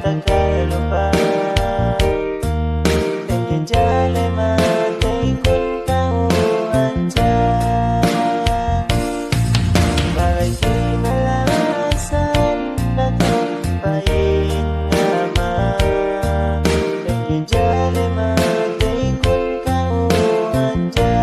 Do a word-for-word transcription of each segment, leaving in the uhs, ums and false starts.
Kalupa, pegge' jale matey kun ka'u hadja. Bagai kinalasan datu pa'in nama, pegge' jale matey kun ka'u hadja.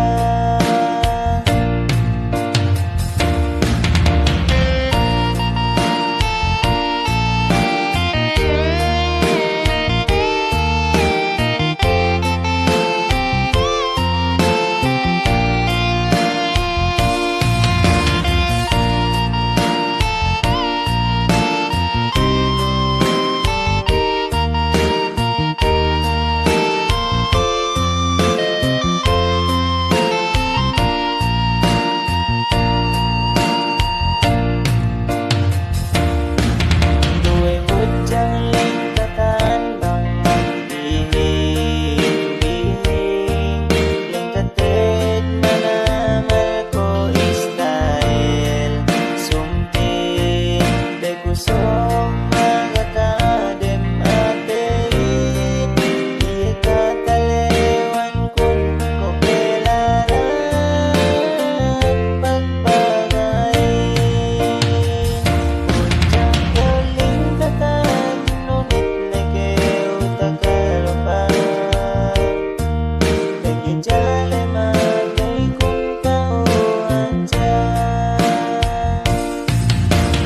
Duwe budjang lingkatan bang bihing-bihing, lingkated manamal ko style, sumpit de ku sōng magakadem ateyin, iye katalewan kun ko pelaran pagpagayin. Budjang kew lingkatan nunit ne kew takalupa. Pegge' jale matey kun ka'u hadja.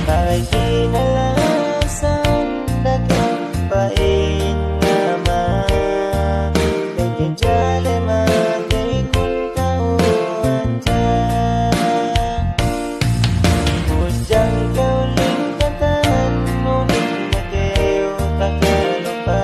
Bagai kinalasan datu pa'in nama, pegge' jale matey kun ka'u hadja. Budjang kew lingkatan nunit ne kew takalupa.